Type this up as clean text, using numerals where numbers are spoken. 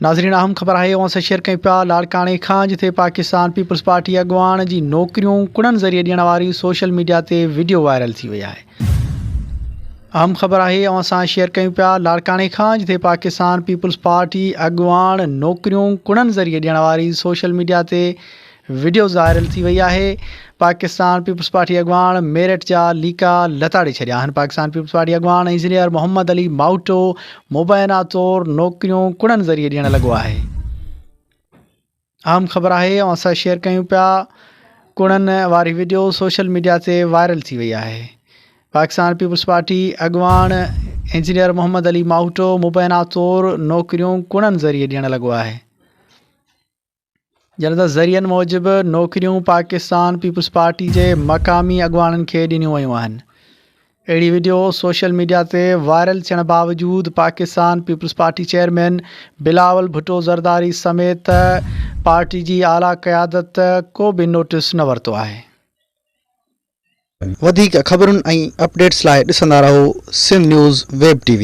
ناظرين اهم خبر آهي اوهان سان شيئر ڪيون پيا لاڙڪاڻي کان جتي پاڪستان پيپلز پارٽي اڳواڻ جي نوڪريون ڪڻن ذريعي ڏيڻ واري سوشل ميڊيا تي وڊيو وائرل ٿي وئي آهي. اهم خبر آهي اوهان سان شيئر ڪيون پيا لاڙڪاڻي کان جتي پاڪستان پيپلز پارٽي اڳواڻ نوڪريون ڪڻن ذريعي ڏيڻ واري سوشل ميڊيا تي وڊيو وائرل ٿي وئي آهي پاڪستان پيپلز پارٽي اڳواڻ ميرٽ جا ليڪا لتاڙي ڇڏيا آهن پاڪستان پيپلز پارٽي اڳواڻ انجنيئر محمد علي مائوٽو مبينا طور نوڪريون ڪڙن ذريعي ڏيڻ لڳو آهي اهم خبر آهي اوهان سان شيئر ڪيون پيا ڪڙن واري وڊيو سوشل ميڊيا تي وائرل ٿي وئي آهي پاڪستان پيپلز پارٽي اڳواڻ انجنيئر محمد علي مائوٽو مبينا طور نوڪريون ڪڙن ذريعي ڏيڻ لڳو آهي جڏهن ته ذريعن موجب نوڪريون پاڪستان پيپلز پارٽي جي مقامي اڳواڻن کي ڏنيون ويون آهن. اهڙي وڊيو سوشل ميڊيا تي وائرل ٿيڻ باوجود Pakistan peoples party chairman Bilawal Bhutto Zardari سميت پارٽي جي اعليٰ قيادت ڪو به نوٽيس نه ورتو آهي. وڌيڪ خبرن ۽ اپڊيٽس لاء ڏسندا رهو Sindh news web T V.